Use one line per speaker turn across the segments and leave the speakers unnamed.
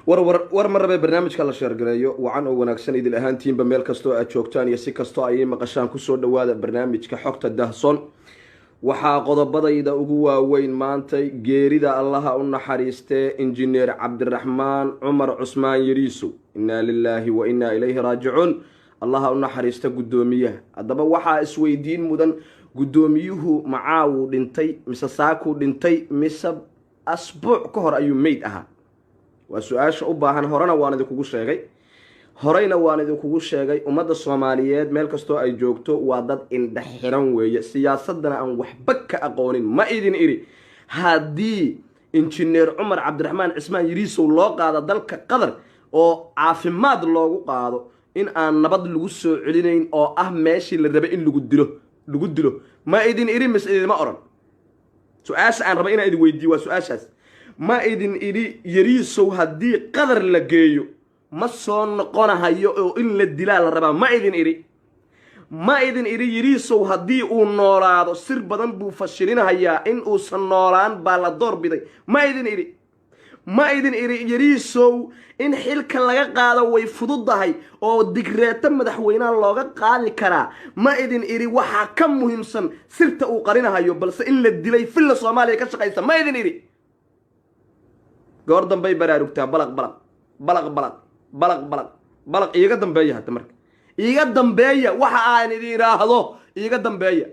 War war war, ma rabe barnaamijka la share gareeyo. Wacan oo wanaagsan idil ahaantiinba, meel kastoo aad joogtaan iyo si kastoo ay maqashaan, kusoo dhawaada barnaamijka Xogta Dahson. Waxaa qodobadayda ugu waaweyn maantay geerida Allaha u naxariistee Injineer Cabdiraxmaan Cumar Cusmaan Yariisow. Innaa lilaahi wa innaa ilayhi raajicuun. Allaha u naxariista guddoomiyaha. Haddaba waxaa isweydiin mudan, guddoomiyuhu macaawuu dhintay mise saakuu dhintay mise asbuuc ka hor ayuu meyd ahaa? Waa su-aasha u baahan. Horena waan idinkugu sheegay, horeyna waan idinkugu sheegay, ummadda Soomaaliyeed meel kastoo ay joogto waa dad indha xiran weeye, siyaasadana aan waxba ka aqoonin. Ma idin idhi haddii Injineer Cumar Cabdiraxmaan Cismaan Yariisow loo qaado dalka Qatar oo caafimaad loogu qaado, in aan nabad lagu soo celinayn oo ah meeshii la rabay in lagu dilo lagu dilo? Ma idin idhi mise idinma odhan? Su-aasha aan raba inaan idin weydiiyo waa su-aashaas. Ma idin idhi Yariisow haddii Qadar la geeyo ma soo noqonahayo oo in la dilaa la rabaa? Ma idin idhi? Ma idin idhi Yariisow haddii uu noolaado sir badan buu fashilinahayaa, in uusan noolaan baa la door biday? Ma idin idhi? Ma idin idhi Yariisow in xilka laga qaado way fududahay oo digreeto madaxweynaha looga qaadi karaa? Ma idin idhi waxaa ka muhiimsan sirta uu qarinahayo, balse in la dilay Villa Soomaaliya ka shaqaysa? Ma idin idhi? Goor dambay baraarugtaa. Balaq balaq balaq balaq balaq balaq balaq. Iiga dambeeya hadda, marka iiga dambeeya waxa aan idin idhaahdo, iiga dambeeya.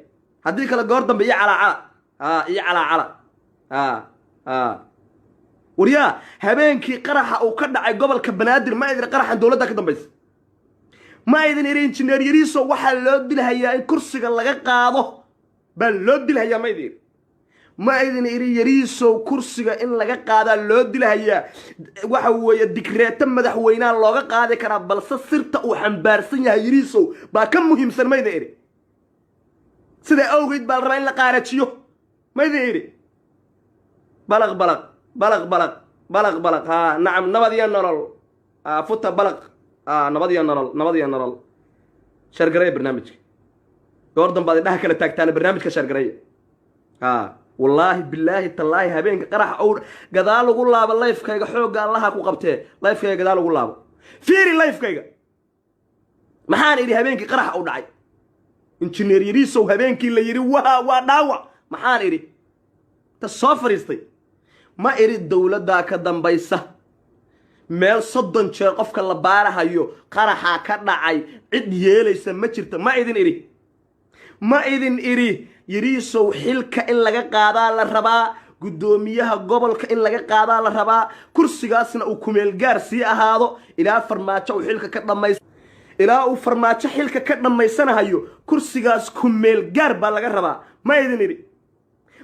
Haddii kale goor dambe ii calaacala, a ii calaacala. A a waryaa, habeenkii qaraxa uu ka dhacay gobolka Banaadir, ma idin qaraxan dowladda ka dambaysa? Ma idin idhi Injineer Yariiso waxaa loo dilhayaa in kursiga laga qaado baa loo dilhayaa? Ma idin idhi? Ma idin idhi Yariisow kursiga in laga qaadaa loo dilhayaa, waxa weeye digreeto madaxweynaha looga qaadi karaa, balse sirta uu xambaarsan yahay Yariisow baa ka muhiimsan? Ma idin idhi? Sidaa awgeed baa la rabaa in la qaarajiyo? Ma idin idhi? Balaq balaq balaq balaq balaq balaq. Haa, nacam, nabad iyo nolol futa balaq. Nabad iyo nolol, nabad iyo nolol. Share gareeya barnaamijka. Goor dambaad indhaha kala taagtaana. Barnaamijka share gareeya. Ha, wallaahi, bilaahi, tallaahi, habeenka qaraxa ow gadaal ugu laabo live-kayga. Xoogga Allaha ku qabtee, live-kayga gadaal ugu laabo, fiiri live-kayga. Maxaan idhi habeenkii qaraxa u dhacay? Injineer Yariisow habeenkii la yidhi waa dhaawac, maxaan idhi? Ta soo fadhiistay, ma idhi dowladdaa ka dambaysa? Meel 30 jeer qofka la baarahayo qaraxaa ka dhacay, cid yeelaysa ma jirta. Ma idin idhi? Ma idin idhi Yariisow xilka in laga qaadaa la rabaa, guddoomiyaha gobolka in laga qaadaa la rabaa, kursigaasna uu kumeelgaar sii ahaado ilaa Farmaajo uu xilka ka dhamays, ilaa uu Farmaajo xilka ka dhammaysanahayo kursigaas kumeelgaar baa laga rabaa? Ma idin idhi?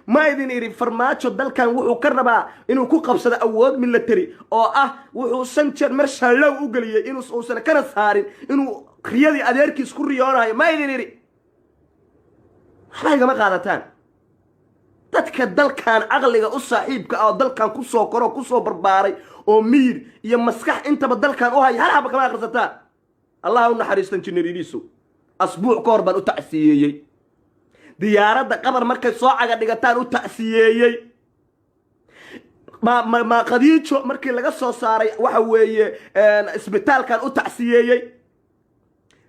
Ma idin idhi Farmaajo dalkan wuxuu ka rabaa inuu ku qabsado awood military oo ah wuxuu shan jeer martial law u geliyey, inuu uusan kana saarin, inuu riyadii adeerkiis ku riyoonayo? Ma idin idhi? Waxba igama qaadataan. Dadka dalkan caqliga u saaxiibka ah oo dalkan kusoo koro, kusoo barbaaray, oo miyir iyo maskax intaba dalkan u haya, hal xaba kama akhrisataan. Allah u naxariisto Injineer Yariisow. Asbuuc ka hor baan u tacsiyeeyey. Diyaaradda Qatar markay soo caga dhigataan u tacsiyeeyey. Ma Khadiijo markii laga soo saaray, waxa weeye, isbitaalkan u tacsiyeeyey.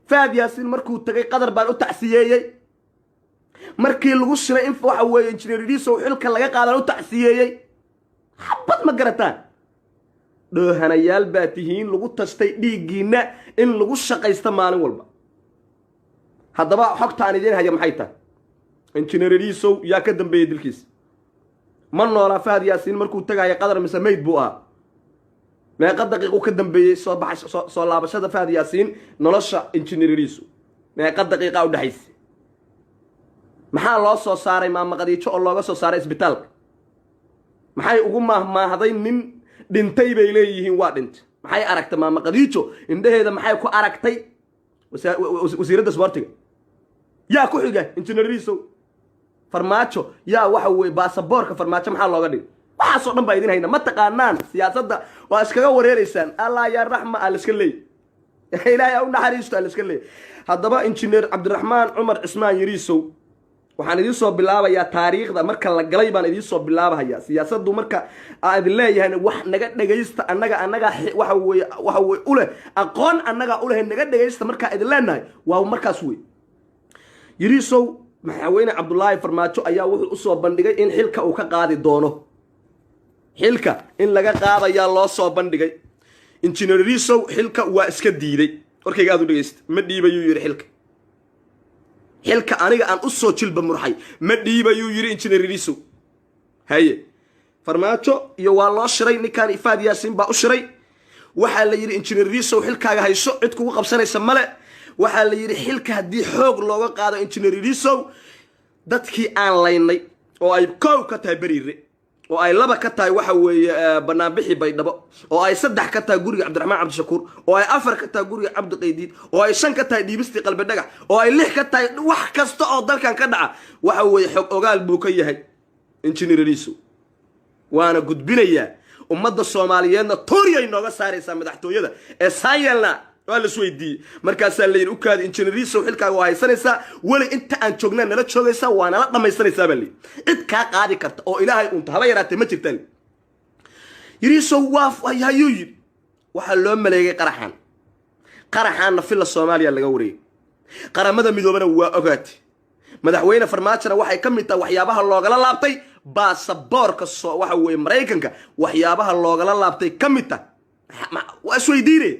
Faad Yaasiin markuu tagay Qatar baan u tacsiyeeyey. Markii lagu shilay in, waxa weeye, Injineer Yariisow xilka laga qaadaan u tacsiyeeyey. Xabad ma garataan. Dhoohanayaal baa tihiin lagu tastay dhiiggiinna in lagu shaqaysto maalin walba. Haddaba xogta aan idiin haya maxay tahay? Injineer Yariisow yaa ka dambeeyey dilkiisa? Ma noolaa Fahad Yaasiin markuu tagaaya Qatar mise mayd buu ahaa? Meeqa daqiiqu ka dambeeyey soo baxa soo laabashada Fahad Yaasiin nolosha Injineer Yariisow? Meeqa daqiiqa u dhexaysa? Maxaa loo soo saaray Maama Qadiijo oo looga soo saaray isbitaalka? Maxay ugu maahmaahday nin dhintay bay leeyihiin waa dhintay? Maxay aragtay Maama Qadiijo indhaheeda? Maxay ku aragtay? Wasiiradda sboortiga yaa ku xiga Injineer Yariisow? Farmaajo yaa waxa weye baasaboorka Farmaajo maxaa looga dhigay? Waxaasoo dhan baa idin hayna. Ma taqaanaan siyaasadda, waa iskaga wareereysaan. Allah yaa raxma aa laiska leey, Ilaahay ha u naxariisto aa laiska leey. Haddaba Injineer Cabdiraxmaan Cumar Cismaan Yariisow, waxaan idiin soo bilaabayaa taariikhda marka la galay baan idiin soo bilaabahaya. Siyaasaddu marka aan idin leeyahay, wax naga dhegaysta. Annaga waxa weye uleh aqoon, annaga uleh, naga dhegaysta markaa idin leenahay waa markaas wey. Yariisow, Madaxweyne Cabdulaahi Farmaajo ayaa wuxuu usoo bandhigay in xilka uu ka qaadi doono. Xilka in laga qaadayaa loo soo bandhigay. Injineer Yariisow xilka waa iska diiday. Warkayga aad u dhegaysta. Ma dhiibayuu yidhi xilka. Xilka aniga aan usoo jilba murxay ma dhiibayuu yidhi Injineer Yariisow. Haye, Farmaajo iyo waa loo shiray ninkaan, Ifaad Yaasiin baa u shiray. Waxaa la yidhi, Injineer Yariisow, xilkaaga hayso, cid kugu qabsanaysa male. Waxaa la yidhi, xilka haddii xoog looga qaado Injineer Yariisow, dadkii aan laynay oo ay kow ka tahay Beriire, oo ay laba ka tahay waxa weeye banaanbixi Baydhabo, oo ay saddex ka tahay guriga Cabdiraxmaan Cabdishakuur, oo ay afar ka tahay guriga Cabdi Qaydiid, oo ay shan ka tahay dhiibistii Qalbi Dhagax, oo ay lix ka tahay wax kasta oo dalkan ka dhaca, waxa weeye xog ogaal buu ka yahay Injineer Yariisow, waana gudbinayaa. Ummadda Soomaaliyeedna tooriyay nooga saaraysaa madaxtooyada ee saan yeelna waa la isweydiiyey. Markaasaa la yidhi, ukaadi, Injineer Yariisow, xilkaaga waa haysanaysaa weli. Inta aan joognaa nala joogaysaa, waa nala dhammaysanaysaa baa layidhi. Cid kaa qaadi karta oo Ilaahay unta haba yaraatee ma jirtaan. Yariisow waa hayuu yidhi. Waxaa loo maleegay qaraxan. Qaraxaanna Filla Soomaaliya laga wareegay, Qaramada Midoobana waa ogaatay. Madaxweyne Farmaajona waxay ka mid tahay waxyaabaha loogala laabtay baasaboorka waxa weeye Maraykanka, waxyaabaha loogala laabtay ka mid tahay. Waa isweydiine,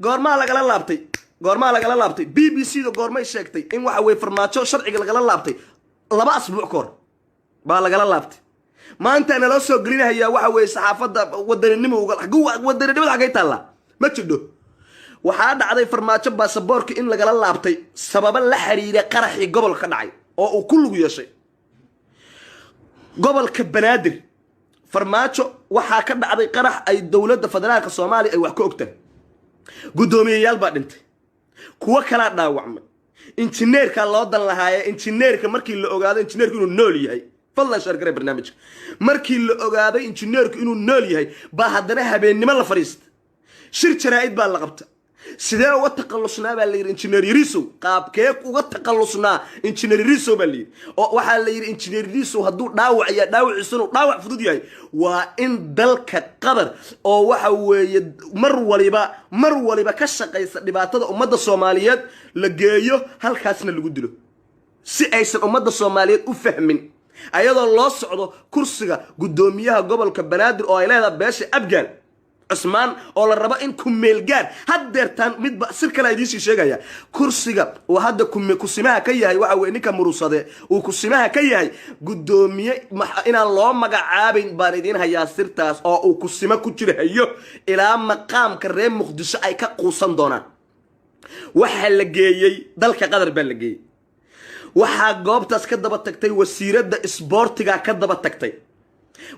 goormaa lagala laabtay? Goormaa lagala laabtay? BBC da goormay sheegtay in waxa weye Farmaajo sharciga lagala laabtay? 2 asbuuc ka hor baa lagala laabtay. Maanta naloo soo gelinahayaa waxa weeye saxaafadda wadaninimo. Wadaninimada xaggay taallaa? Ma jidho. Waxaa dhacday Farmaajo baasaboorka in lagala laabtay sababo la xiriira qaraxii gobolka ka dhacay oo uu ku lug yeeshay. Gobolka Banaadir Farmaajo waxaa ka dhacday qarax ay dowladda federaalka Soomaaliya ay wax ka ogtahay. Guddoomiyeyaal baa dhintay, kuwo kalaa dhaawacmay. Injineerkaa loo dan lahaaye. Injineerka markii la ogaado injineerku inuu nool yahay, fadlan share garay barnaamijka. Markii la ogaaday injineerku inuu nool yahay baa haddana habeennimo la fadhiista, shir jaraa'id baa la qabta. Sidee uga taqallusnaa baa la yidhi Injineer Yariisow? Qaabkee uga taqallusnaa Injineer Yariisow baa la yidhi. Oo waxaa la yidhi, Injineer Yariisow hadduu dhaawac yahay, dhaawaciisu inuu dhaawac fudud yahay, waa in dalka Qatar oo waxa weeye mar waliba ka shaqaysa dhibaatada ummadda Soomaaliyeed la geeyo, halkaasna lagu dilo, si aysan ummadda Soomaaliyeed u fahmin, ayadoo loo socdo kursiga guddoomiyaha gobolka Banaadir oo ay leedahay beesha Abgaal Cusmaan, oo la rabo in ku meelgaar haddeertaan. Midba sir kale idiinsii sheegaya. Kursiga uu hadda kusimaha ka yahay waxa weye ninka Murusade uu kusimaha ka yahay guddoomiye inaan loo magacaabayn baan idiin hayaa sirtaas, oo uu kusimo ku jirahayo ilaa maqaamka reer Muqdisho ay ka quusan doonaan. Waxaa la geeyey dalka Qatar baa la geeyey. Waxaa goobtaas ka daba tagtay wasiiradda isboortiga ka daba tagtay.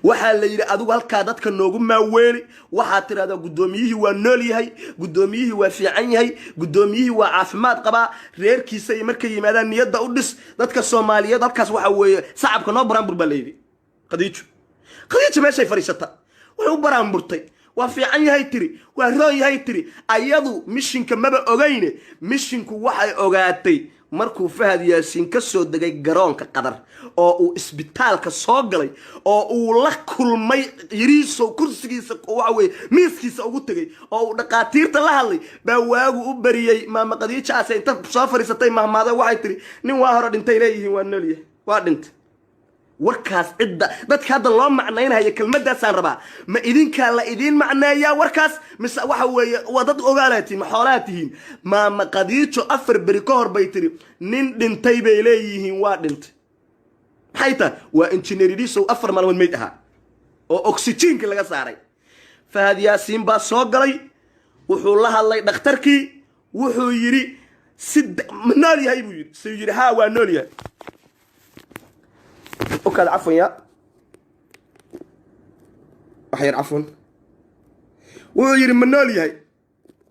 Waxaa la yidhi, adigu halkaa dadka noogu maaweeli. Waxaad tidhahdaa, guddoomiyihii waa nool yahay, guddoomiyihii waa fiican yahay, guddoomiyihii waa caafimaad qabaa. Reerkiisa iyo markay yimaadaan niyadda u dhis dadka Soomaaliyeed. Halkaas waxa weeye sacabka noo baraanbur baa la yidhi. Khadiijo, Khadiijo meeshay fadhiisata way u baraanburtay. Waa fiican yahay tiri, waa roon yahay tiri. Ayadu mishinka maba ogayne. Mishinku waxay ogaatay markuu Fahad Yaasiin ka soo degay garoonka Qatar oo uu isbitaalka soo galay oo uu la kulmay Yariisow, kursigiisa waxa weye miiskiisa ugu tegay oo uu dhaqaatiirta la hadlay baa waagu u bariyey. Maama Qadiija ase inta soo fadhiisatay mahmaada waxay tiri, nin waa hore dhintay leeyihiin, waa noolyahay, waa dhintay. Warkaas cidda dadka hadda loo macnaynhayo kelmadaasaan rabaa. Ma idinkaa la idiin macneeyaa warkaas, mise waxa weeye waa dad ogaalaa tihiin, ma xoolaa tihiin? Maama Qadiijo 4 beri ka hor bay tiri, nin dhintay bay leeyihiin, waa dhintay. Maxay tahay? Waa Injineer Yariisow, 4 maalmood meyd ahaa oo oxygenka laga saaray. Fahad Yaasiin baa soo galay, wuxuu la hadlay dhakhtarkii. Wuxuu yidhi, si ma nool yahay buu yidhi. Suu yidhi, haa, waa nool yahay. Okaad, cafwan, ya wax yar, cafwan. Wuxuu yidhi, ma nool yahay?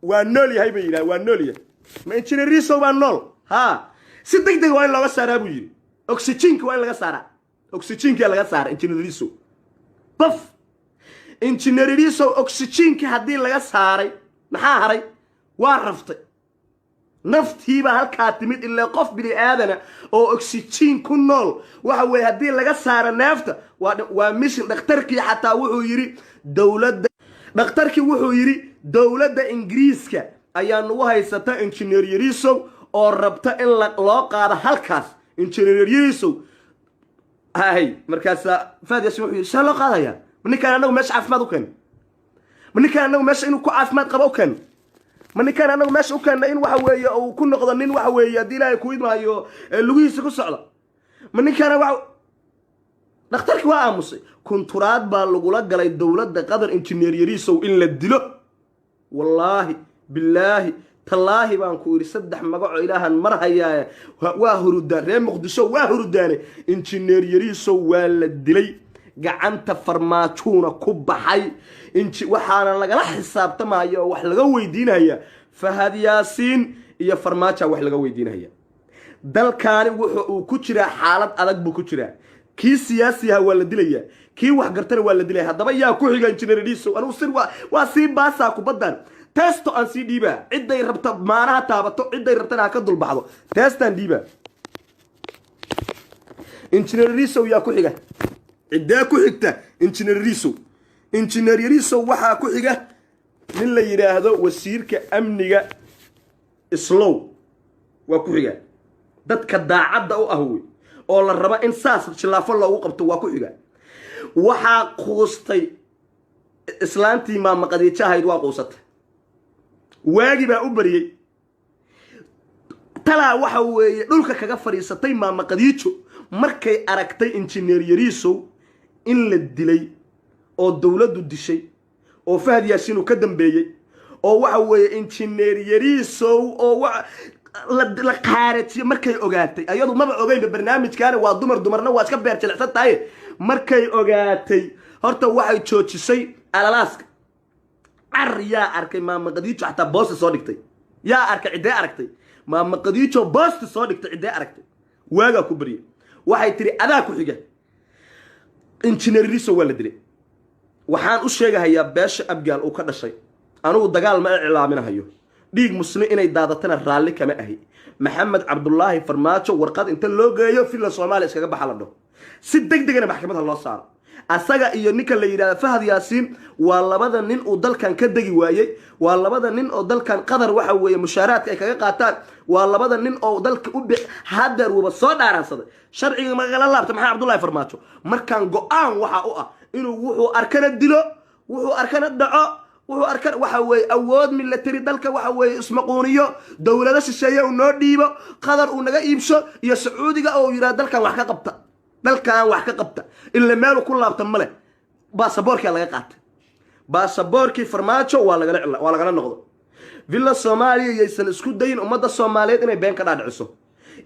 Waa nool yahay bay yidhaha. Waa nool yahay. Ma Injineer Riisow baa nool? Haa, si deg deg waa in looga saaraa buu yidhi. Oxygenka waa in laga saaraa. Oxygenka laga saara Injineer Yariisow. Baf, Injineer Yariisow, oxygenka haddii laga saaray, maxaa haray? Waa raftay, naftiibaa halkaa timid. Ilaa qof bini aadana oo oxygen ku nool waxa weeye haddii laga saaro neefta, waa mission. Dhakhtarkii xataa wuxuu yidhi dowladda, dhakhtarkii wuxuu yidhi dowladda Ingiriiska ayaa nagu haysata Injineer Yariisow oo rabta in loo qaado halkaas Injineer Yariisow. Hay, markaasaa Fahad Yaasin wuxuu yidhi: "See loo qaadaya? Ma ninkaan anagu meesha caafimaad u keen? Ma ninkaan anagu meesha inuu ku caafimaad qabo u keen? Ma ninkaan anagu meesha u keenna in waxa weeye uu ku noqdo nin, waxa weeye, haddii Ilaahay ku idmaayo, lugihiisa ku socda? Ma ninkaana waxa?" Dhakhtarkii waa aamusay. Kunturaad baa lagula galay dowladda Qatar Injineer Yariisow in la dilo. Wallaahi, bilaahi, tallaahi baan ku idhi, saddex magaco Ilaahan mar hayaaye, waa hurudaan reer Muqdisho, waa hurudaane. Injineer Yariisow waa la dilay, gacanta Farmaajuuna ku baxay. Waxaana lagala xisaabtamaya oo wax laga weydiinaya Fahad Yaasiin iyo Farmaaja wax laga weydiinaya. Dalkaani wuxu uu ku jiraa xaalad adag buu ku jiraa. Kii siyaasi aha waa la dilayaa, kii wax gartana waa la dilaya. Haddaba yaa ku xiga Injineer Yariisow? Anugu sir waa sii baasaa kubaddan, teesto aan sii dhiibaa. Cidday rabta maanaha taabato, cidday rabtana ha ka dulbaxdo. Teestaan dhiibaa. Injineer Yariisow yaa ku xiga? Ciddee ku xigta Injineer Yariisow? Injineer Yariisow waxaa ku xiga nin la yidhaahdo wasiirka amniga Islow waa ku xiga. Dadka daacadda u ah wey oo la raba in saas jilaafo loogu qabto waa ku xiga. Waxaa quustay islaantii Maama Qadiijo ahayd, waa quusatay. Waagi baa u bariyey. Talaa waxa weeye dhulka kaga fadhiisatay Maama Qadiijo markay aragtay Injineer Yariisow in la dilay oo dowladdu dishay oo Fahad Yaasiin uu ka dambeeyey, oo waxa weeye Injineer Yariisow oo la qaarajiye. Markay ogaatay, ayadu maba ogeynba barnaamijkaana, waa dumar, dumarna waa iska beer jilicsan tahay. Markay ogaatay, horta waxay joojisay alalaaska. Car, yaa arkay Maama Qadiijo xataa boosti soo dhigtay? Yaa arkay? Ciddee aragtay Maama Qadiijo boosti soo dhigtay? Ciddee aragtay? Waagaa ku baryay. Waxay tihi: "Adaa ku xiga, Injineer Yariisow waa la dilay." Waxaan u sheegahayaa beesha Abgaal uu ka dhashay, anugu dagaal ma iclaaminahayo, dhiig Muslim inay daadatana raalli kama ahi. Maxamed Cabdulaahi Farmaajo warqad inta loo geeyo, Villa Soomaaliya iskaga baxa la dhaho, si deg degana maxkamadda loo saaro, asaga iyo ninka la yidhahda Fahad Yaasiin. Waa labada nin uu dalkan ka degi waayey, waa labada nin oo dalkan Qatar waxa weeye mushaaraadka ay kaga qaataan, waa labada nin oo dalka u hadeer wuba soo dhaaransaday sharciga magala laabta. Maxamed Cabdullahi Farmaajo markaan go-aan waxa u ah inuu wuxuu arkana dilo, wuxuu arkana dhaco, wuxuu arkana waxa weeye awood military dalka waxa weeye ismaquuniyo, dowlado shisheeye uu noo dhiibo, Qatar uu naga iibsho iyo Sacuudiga, oo yidhaha: "Dalkan wax ka qabta, dalkan wax ka qabta." Ila meelu ku laabta male. Baasaboorkia laga qaatay, baasaboorkii Farmaajo waa lagala noqdo. Villa Soomaaliya yaysan isku dayin ummadda Soomaaliyeed inay been ka dhaadhiciso.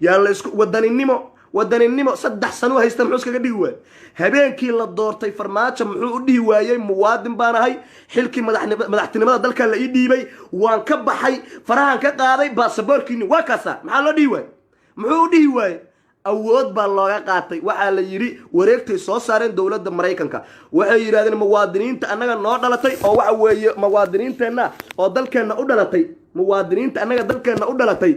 Yaa la isku wadaninimo, wadaninimo 3 sano haysta, muxuu iskaga dhigi waayey habeenkii la doortay Farmaajo? Muxuu u dhihi waayey: "Muwaadin baan ahay, xilkii madaxtinimada dalkan la ii dhiibay waan ka baxay, farahan ka qaaday, baasaboorkiini waa kaasa"? Maxaa loo dhihi waayey? Muxuu u dhihi waayey? Awood baa looga qaatay. Waxaa la yidhi, wareegtay soo saareen dowladda Maraykanka, waxay yidhahdeen: "Muwaadiniinta annaga noo dhalatay oo waxa weeye muwaadiniinteenna oo dalkeenna u dhalatay, muwaadiniinta annaga dalkeenna u dhalatay,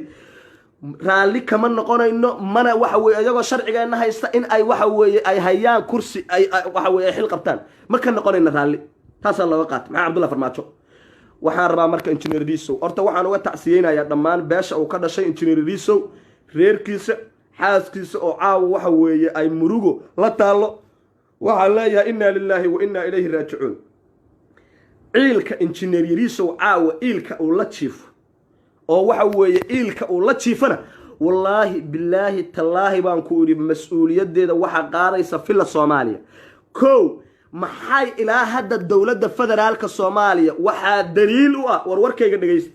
raalli kama noqonayno, mana waxa weye iyagoo sharcigeenna haysta in ay waxa weeye ay hayaan kursi, ay waxa weye ay xil qabtaan, ma ka noqonayno raalli." Taasaa looga qaatay Maxamed Cabdullah Farmaajo. Waxaan rabaa marka Injineer Yariisow, horta waxaan uga tacsiyeynayaa dhammaan beesha uu ka dhashay Injineer Yariisow, reerkiisa, xaaskiisa oo caawa waxa weeye ay murugo la taallo. Waxaan leeyahay: innaa lilaahi wa innaa ilayhi raajicuun. Ciilka Injineer Yariisow caawa iilka uu la jiifo oo waxa weeye iilka uu la jiifana, wallaahi, bilaahi, tallaahi baan ku idhi, mas-uuliyaddeeda waxaa qaadaysa Villa Soomaaliya. Kow, maxay ilaa hadda dowladda federaalka Soomaaliya? Waxaa daliil u ah, war warkayga dhegaysta,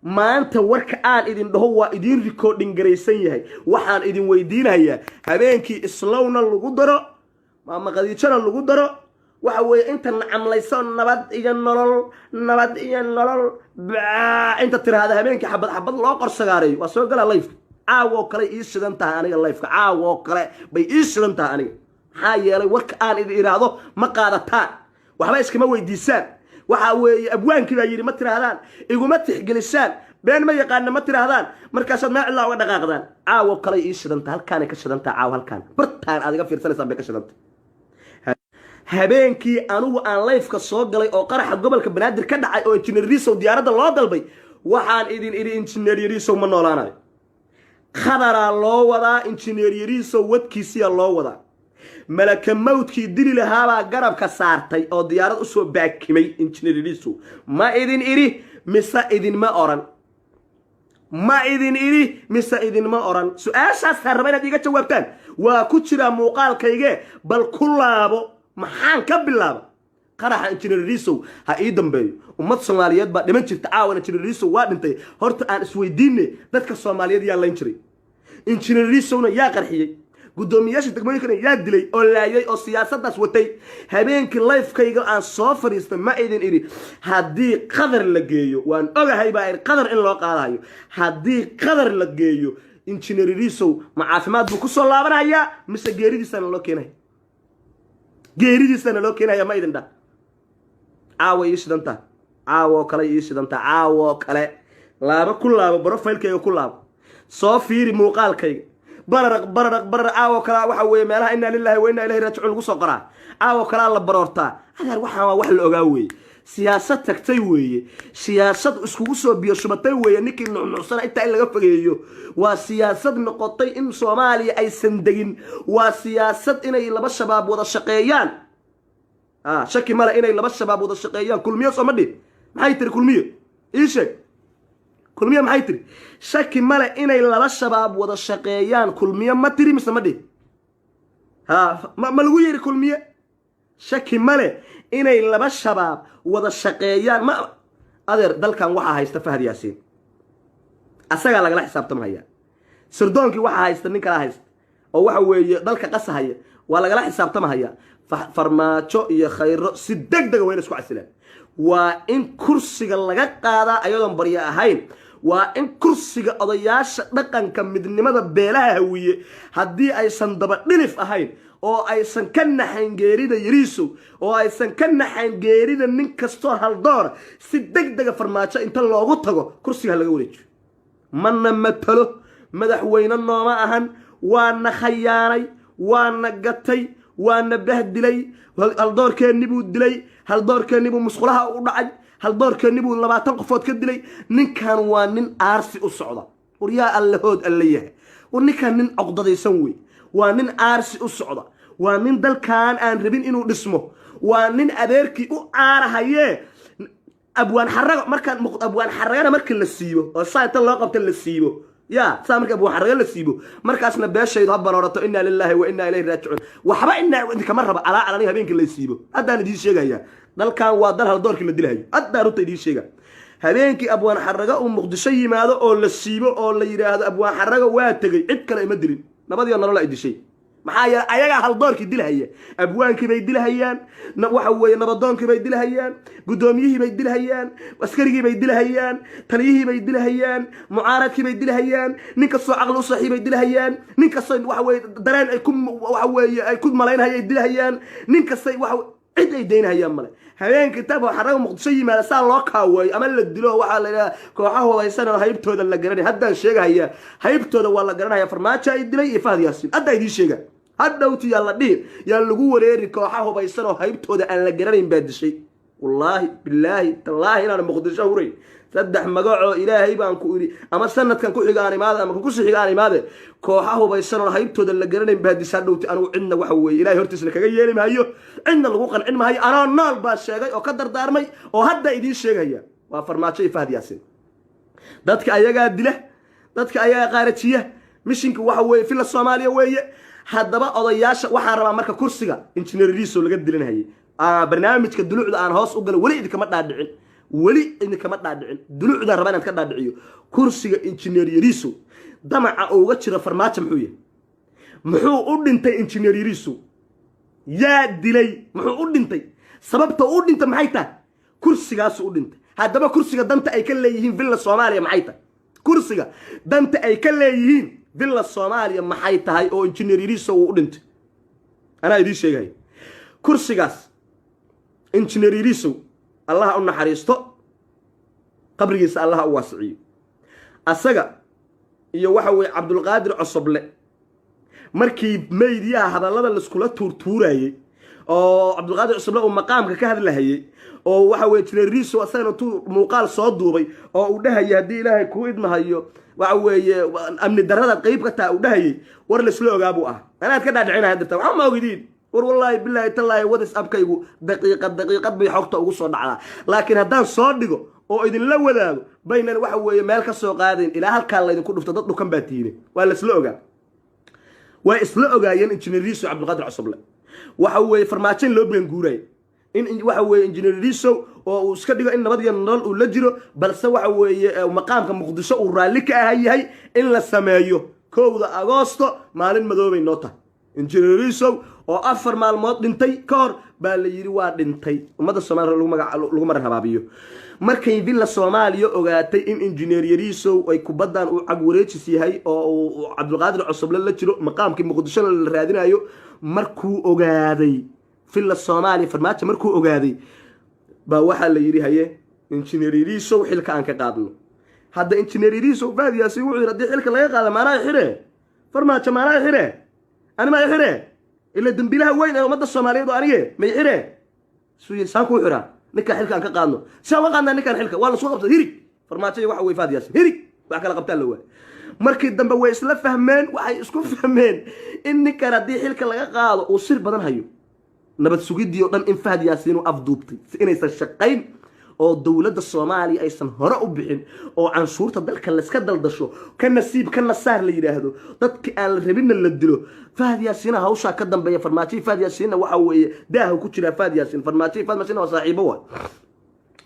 maanta warka aan idin dhaho waa idiin recording garaysan yahay. Waxaan idin weydiinayaa, habeenkii Islowna lagu daro, Maama Khadiijana lagu daro, waxa weeye inta nacamlayso "Nabad iyo nolol, nabad iyo nolol" baa inta tiraahda, habeenkii xabad xabad loo qorsagaareeyo, waa soo galaa live. Caawoo kale ii shidan tahay aniga live-ka, caawoo kale bay ii shidan tahay aniga. Maxaa yeelay, warka aan idin idhaahdo ma qaadataan, waxba iskama weydiisaan. Waxa weeye, abwaankii baa yidhi ma tiraahdaan, iguma tixgelisaan, been ma yaqaana ma tiraahdaan, markaasaad meel cidlaa uga dhaqaaqdaan. Caawo kale ii shidanta, halkaanay ka shidantaa caawo, halkaan bartaan aad iga fiirsanaysaan bay ka shidanta. Habeenkii anigu aan live-ka soo galay oo qaraxa gobolka Banaadir ka dhacay oo Injineer Riisow diyaaradda loo dalbay, waxaan idin idhi Injineer Yariisow ma noolaanayo, Khadaraa loo wadaa. Injineer Yariisow wadkiisiyaa loo wadaa, malaka mawdkii dili lahaabaa garabka saartay oo diyaarad usoo baakimay Injineer Yariisow. Ma idin idhi mise idinma oran? Ma idin idhi mise idinma oran? Su-aashaasaan raba inaad iiga jawaabtaan. Waa ku jiraa muuqaalkayge, bal ku laabo. Maxaan ka bilaaba? Qaraxa Injineer Yariisow ha ii dambeeyo. Ummad Soomaaliyeed baa dhiman jirta caawan. Injineer Yariisow waa dhintay. Horta aan isweydiine, dadka Soomaaliyeed yaa layn jiray? Injineer Yariisowna yaa qarxiyey? Guddoomiyaasha degmooyinkana yaa dilay oo laayay oo siyaasaddaas watay? Habeenkii live-kayga aan soo fadhiistay, ma idin idhi haddii Qadar la geeyo? Waan ogahay baa idhi Qadar in loo qaadahayo. Haddii Qadar la geeyo Injineer Yariisow, ma caafimaad buu kusoo laabanayaa mise geeridiisana loo keenaya? Geeridiisana loo keenaya, ma idin dhah? Caawa ii shidantaa, caawoo kale ii shidantaa, caawoo kale. Laabo, ku laabo profile-kayga, ku laabo, soo fiiri muuqaalkayga. Bararaq, bararaq, bararaq. Caawo kalaa waxa weeye meelaha inaa lillahi wa inaa ilayhi raajicuun lagu soo qoraa. Caawo kalaa la baroortaa. Adeer, waxaan waa wax la ogaa weeye, siyaasad tagtay weeye, siyaasad iskugu soo biyo shubatay weeye. Ninkii nucnucsana intaa in laga fogeeyo. Waa siyaasad noqotay in Soomaaliya aysan degin. Waa siyaasad inay laba Shabaab wada shaqeeyaan. Shaki male inay laba Shabaab wada shaqeeyaan. Kulmiyo sooma dhihin? Maxay tiri Kulmiyo? Ii sheeg, Kulmiyo maxay tiri? Shaki male inay laba Shabaab wada shaqeeyaan. Kulmiyo ma tiri mise ma dhihin? Ha, ma lagu yidhi Kulmiye shaki male inay laba Shabaab wada shaqeeyaan? Ma adeer, dalkan waxaa haysta Fahad Yaasiin, asagaa lagala xisaabtamhaya. Sirdoonkii waxaa haysta nin kala haysta oo waxa weeye dalka qasahaya, waa lagala xisaabtamahaya. Farmaajo iyo Khayro si deg dega waa ina isku casilaan. Waa in kursiga laga qaadaa ayadoon baryo ahayn. Waa in kursiga odayaasha dhaqanka midnimada beelaha Hawiye, haddii aysan daba dhilif ahayn oo aysan ka naxayn geerida Yariisow oo aysan ka naxayn geerida nin kastoo haldoora, si deg dega Farmaajo inta loogu tago kursiga ha laga wareejiyo. Mana matalo, madaxweyne nooma ahan. Waana khayaanay, waana gatay, waana bahdilay. Haldoorkeenni buu dilay, haldoorkeenni buu musqulaha u dhacay, haldoorkeenni buu 20 qofood ka dilay. Ninkan waa nin aarsi u socda. War yaa allahood alla yahay, war ninkan nin coqdadaysan wey. Waa nin aarsi u socda, waa nin dalkan aan rabin inuu dhismo, waa nin adeerkii u aarahayee. Abwaan Xarago, markaan Abwaan Xaragana marka la siibo oo saa inta loo qabta la siibo, ya saa marka Abwaan Xarago la siibo, markaasna beeshaydu ha baroorato, inaa lilaahi wa inaa ilayhi raajicuun. Waxba inaa idinkama raba calaacal aniga habeenkii la siibo. Haddaan idiin sheegaya, dalkan waa dal haldoorkii la dilahayo. Haddaan runta idiin sheega, habeenkii Abwaan Xarago uu Muqdisho yimaado oo la siibo oo la yidhaahdo Abwaan Xarago waa tegey, cid kale ima dilin, nabadiyo nolol ay dishay. Maxaa yeele, ayagaa haldoorkii dilhaya, abwaankii bay dilhayaan, waxa weeye nabadoonkii bay dilhayaan, guddoomiyihii bay dilhayaan, askarigii bay dilhayaan, taliyihii bay dilhayaan, mucaaradkii bay dilhayaan, nin kastoo caqli u saaxiibay dilhayaan, nin kastoo waxa weye dareen ay ku waxa weeye ay ku malaynhayay dilhayaan, nin kastay waxa cid ay daynahayaan male. Habeenkii tab Xaraga Muqdisho yimaada, saa loo kaaweeyo ama la dilo, waxaa la yidhaha kooxaha hubaysan oo haybtooda la garanay. Haddaan sheegahayaa, haybtooda waa la garanaya. Farmaajo ay dilay iyo Fahad Yaasiin haddaa idiin sheega. Hadhowti yaa la dhihin, yaa lagu wareeri, kooxa hubaysan oo haybtooda aan la garanayn baa dishay. Wallaahi, bilaahi, tallaahi inaan Muqdisho hurayn. Saddex magacoo Ilaahay baan ku idhi, ama sanadkan ku xiga aan imaade ama kan kusi xiga aan imaade, kooxa hubaysan oo haybtooda la garanayn baa disha hadhowti. Anigu cidna waxa weeye Ilahay hortiisna kaga yeeli maayo, cidna lagu qancin maayo. Anoo nool baa sheegay oo ka dardaarmay oo hadda idiin sheegaya, waa Farmaajo iyo Fahad Yaasiin. Dadka ayagaa dila, dadka ayagaa qaarajiya. Mishinka waxa weeye Villa Soomaaliya weeye. Haddaba odayaasha waxaan rabaa marka kursiga Injineer Riisow laga dilinhayay, barnaamijka dulucda aan hoos u galo. Weli idinkama dhaadhicin, weli idinkama dhaadhicin. Dulucdaan rabaa inaad ka dhaadhiciyo. Kursiga Injineer Yariisow damaca uga jira Farmaajo muxuu yahay? Muxuu u dhintay Injineer Yariisow? Yaa dilay? Muxuu u dhintay? Sababta u dhintay maxay tahay? Kursigaasu u dhintay. Haddaba kursiga danta ay ka leeyihiin Villa Soomaaliya maxay tahay? Kursiga danta ay ka leeyihiin Villa Soomaaliya maxay tahay oo Injineer Yariisow uu u dhintay? Anaa idiin sheegaya. Kursigaas Injineer Yariisow, Allaha u naxariisto, qabrigiisa Allaha u waasiciyo, asaga iyo waxa weeye Cabdulqaadir Cosoble, markii meydiyaha hadallada laiskula tuurtuurayey oo Cabdulqaadir Cosoble uu maqaamka ka hadlahayey, oo waxa weye Injineer Yariisow asagana intuu muuqaal soo duubay oo uu dhahayay, "Haddii Ilaahay kuu idmahayo, waxa weeye amni darrada qeyb ka taha," uu dhahayay, war laisla ogaa buu ah. Anaad ka dhaadhicinaya dirta, waxba ma ogidiin. War wallaahi, bilaahi, tallaahi, WhatsAppkaygu daqiiqad daqiiqad bay xogta ugu soo dhacdaa, laakiin haddaan soo dhigo oo idinla wadaago baynan waxa weeye meel ka soo qaadayn ilaa halkaa laydinku dhufto. Dad dhukan baa tiine. Waa laisla ogaa, waa isla ogaayeen Injineer Riisow, Cabdulqaadir Cosoble, waxa weeye Farmaajo in loo beenguurayay, in waxa weeye Injineer Riisow oo uu iska dhigo in nabad iyo nolol uu la jiro, balse waxa weeye maqaamka Muqdisho uu raalli ka aha yahay in la sameeyo 1-da Agoosto maalin madoobay noo tahay. Injineer Riisow oo 4 maalmood dhintay ka hor baa la yidhi waa dhintay, ummadda Soomaliya lagu maran habaabiyo. Markay Villa Soomaaliya ogaatay in Injineer Yariisow ay kubaddan uu cag wareejis yahay oo uu Cabdulqaadir Cosoble la jiro, maqaamkii Muqdishona la raadinayo, markuu ogaaday Villa Soomaaliya, Farmaajo markuu ogaaday baa waxaa la yidhi, "Haye, Injineer Yariisow xilka aan ka qaadno." Hadda Injineer Yariisow, Fahad Yaasiin wuxuu yidhi, "Haddii xilka laga qaada, maanaa xire Farmaajo? Maanaa xire? Ani maa xire? Ila dembilaha weyn ee ummadda Soomaaliyeed oo anige may xire?" Suu yidhi, "Saan kuu xiraa? Ninkaan xilka aan ka qaadno. Si aan uga qaadnaa ninkaan xilka?" Waa lasoo qabtay hirig Farmaajo iyo waxa wey Fahad Yaasiin, hirig wax kala qabtaan la waay. Markii dambe way isla fahmeen, waxay isku fahmeen in ninkan haddii xilka laga qaado uu sir badan hayo, nabad sugidii oo dhan in Fahad Yaasiin uu afduubtay si inaysan shaqayn oo dowladda Soomaaliya aysan hore u bixin oo canshuurta dalka layska daldasho, ka nasiib ka nasaar la yidhaahdo, dadki aan la rabinna la dilo. Fahad Yaasiina hawshaa ka dambeeya. Farmaajoyi Fahad Yaasiinna waxa weeye daaha ku jiraa. Fahad Yaasiin, Farmaajoyi Fahad Yaasiinna waa saaxiibo, waay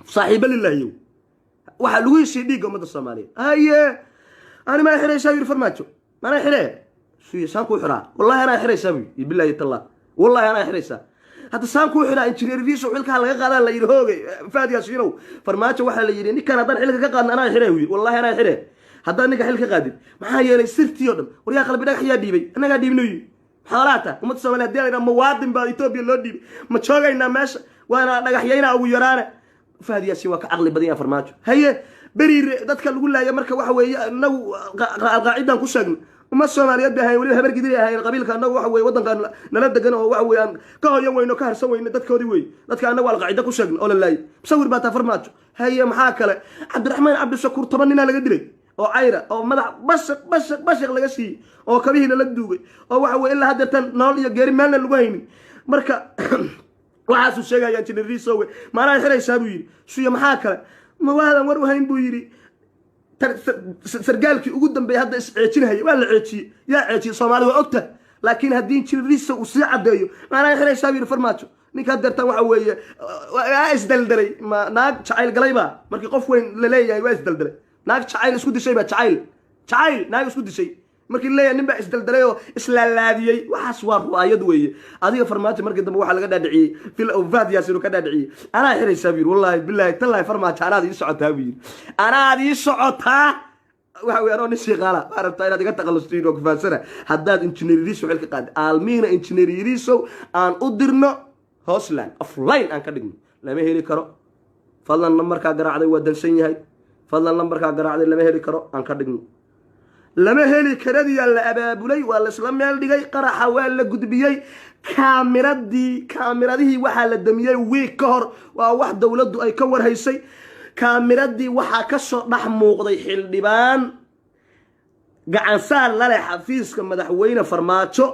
saaxiibo lilaahiyow. Waxaa lagu heshiiyey dhiigga ummadda Soomaaliyeed. "Haye, ani maa xiraysaa?" yidhi Farmaajo. "Manaa xiree?" Suy, "Saan kuu xiraa? Wallahi anaa xiraysaa," buu yidhi. "Bilaahi tallah, wallahi anaa xiraysaa. Hadda saan kuu xiraa?" Injineer Riisow xilkaa laga qaadaa la yidhi. Hoogay Fahad Yaasiinow, Farmaajo waxaa la yidhi, "Ninkan haddaan xilka ka qaadna, anaa xiree," yidhi. "Wallahi anaa xiree haddaan ninka xil ka qaadin. Maxaa yeelay sirtii oo dhan, waryaa Qalbi Dhagax yaa dhiibay? Annagaa dhiibno," yidhi. "Xoolaa taa ummadda Soomaliya hadii la yidhaha muwaadin baa Etoobiya loo dhiibay, ma joogaynaa meesha? Waana dhagaxyaynaa ugu yaraane." Fahad Yaasiin waa ka caqli badan yaha Farmaajo. Haye, Beriire dadka lagu laaya marka waxa weeye inagu Alqaacidaan ku sheegna, ummad Soomaaliyeed bay ahayn, weliba Habar Gidir ahayn. Qabiilka annagu waxa weye waddankan nala degan oo waxa weye aan ka hoyan weyno, ka harsan weyno, dadkoodii wey dadka annagu Alqaacida ku sheegna oo la laayay. Musawir baa taa, Farmaajo. Haye, maxaa kale? Cabdiraxmaan Cabdishakuur 10 ninaa laga dilay oo cayra oo madax bashaq bashaq bashaq laga siiyey oo kabihii lala duugay oo waxa weye ilaa haddeertan nolol iyo geeri meelna lagu haynin. Marka waxaasuu sheegaya Injineer Riisowe, "Maanaa xiraysaa?" buu yidhi. Suya, maxaa kale? "Ma waadan war u hayn," buu yidhi. "Sargaalkii ugu dambeeyay hadda isceejinahaya waa la ceejiyey." Yaa ceejiyey? Soomaali waa ogta. Laakiin haddii Injineer Riisow uu sii caddeeyo, "Maanaa xiraysaa?" buu yidhi Farmaajo. Ninka haddeertan waxa weeye waa isdaldelay. Ma naag jacayl galayba? Markii qof weyn la leeyahay waa isdaldelay, naag jacayl isku dishay ba, jacayl jacayl naag isku dishay markii la leeyahay, nin baa isdaldelay oo islaalaadiyey, waxaas waa ru'aayad weeye. Adiga Farmaajo markii dambe waxaa laga dhaadhiciyey fil Fahad Yaasiin uu ka dhaadhiciyey. "Anaa xiraysaa," buu yidhi. "Wallahi, billahi, tallahi, Farmaajo, anaad ii socotaa," buu yidhi. "Anaad ii socotaa. Waxa wey anoo nin shiiqaala waa rabtaa inaad iga takhalustiin oo kufaansana haddaad Injineer Yariisow xil ka qaadi." Aalmiina Injineer Yariisow aan u dirno hosland, offline aan ka dhigno, lama heli karo. Fadlan lambarkaa garaacday waa dansan yahay. Fadlan lambarkaa garaacday lama heli karo, aan ka dhigno. Lama heli karadiyaa la abaabulay, waa laisla meel dhigay, qaraxa waa la gudbiyey. Kaamiradii, kaamiradihii waxaa la damiyey wiig ka hor. Waa wax dowladdu ay ka warhaysay. Kaamiradii waxaa kasoo dhex muuqday xildhibaan gacansaar laleh xafiiska Madaxweyne Farmaajo,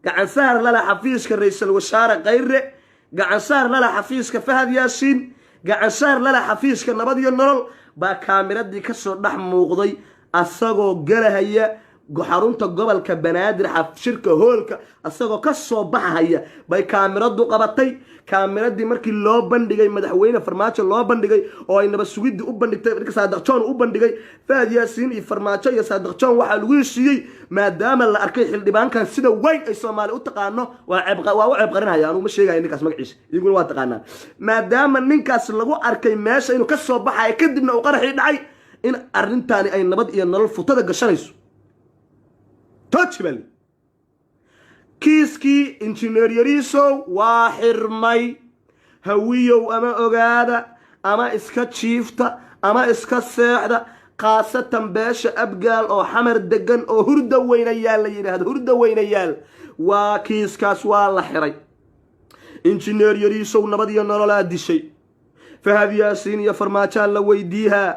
gacansaar laleh xafiiska Ra-iisul Wasaare Khayre, gacansaar laleh xafiiska Fahad Yaasiin, gacansaar laleh xafiiska Nabad iyo Nolol baa kaamiradii kasoo dhex muuqday asagoo galahaya xarunta gobolka Banaadir, shirka hoolka asagoo kasoo baxahaya bay kaamiradu qabatay. Kaamiradii markii loo bandhigay Madaxweyne Farmaajo loo bandhigay oo ay nabad sugidii u bandhigtay, marka Saadiq John u bandhigay, Fahad Yaasiin iyo Farmaajo iyo Saadiq John waxaa lagu heshiiyey, maadaama la arkay xildhibaankan sida weyn ay Soomaali u taqaano, waa ceeb, waa u ceeb qarinhaya, anugu ma sheegayo ninkaas magaciisa, iyaguna waa taqaanaa, maadaama ninkaas lagu arkay meesha inuu kasoo baxayo, kadibna uu qaraxii dhacay, In arrintaani ay Nabad iyo Nolol futada gashanayso. Tooji baa li. Kiiskii Injineer Yariisow waa xirmay. Hawiyow, ama ogaada ama iska jiifta ama iska seexda, khaasatan beesha Abgaal oo Xamar degan oo Hurda Weynayaal la yidhaahdo. Hurda Weynayaal waa kiiskaas waa la xiray. Injineer Yariisow Nabad iyo Nololaa dishay. Fahad Yaasiin iyo Farmaajaa la weydiihaa.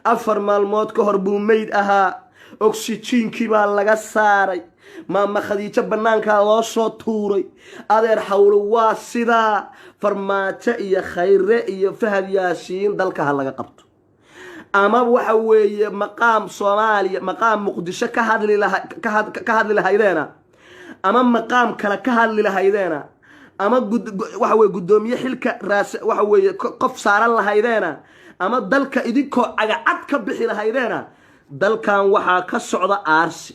4 maalmood ka hor buu meyd ahaa. Oksijiinkii baa laga saaray. Maama Khadiijo bannaankaa loo soo tuuray. Adeer, xawlo waa sidaa. Farmaajo iyo Khayre iyo Fahad Yaasiin dalka ha laga qabto, ama waxa weeye maqaam Soomaaliya, maqaam Muqdisho ka hadli laha ka hadli lahaydeena, ama maqaam kale ka hadli lahaydeena, ama waxa weye guddoomiye xilka raas waxa weeye qof saaran lahaydeena, ama dalka idinkoo cagacad ka bixi lahaydeena. Dalkan waxaa ka socda aarsi.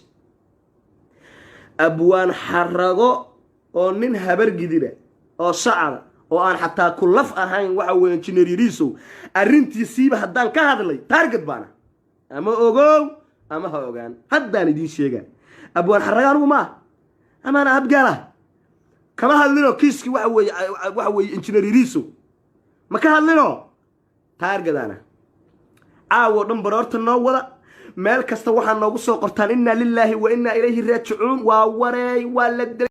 Abwaan Xarago oo nin Habargidira oo sacada oo aan xataa ku laf ahayn, waxa weye Injineer Yariisow arrintiisiiba haddaan ka hadlay, target baana. Ama ogow ama ha ogaan, haddaan idiin sheegaa. Abwaan Xarago anigu maaha amaana Abgaalah kama hadlino. Kiiskii waxa weeye Injineer Yariisow ma ka hadlino. Target-aana caawo dhan baroorta noo wada. Meel kasta waxaa noogu soo qortaan "Innaa lilaahi wa innaa ilayhi raajicuun." Waa wareey, waa la dilay.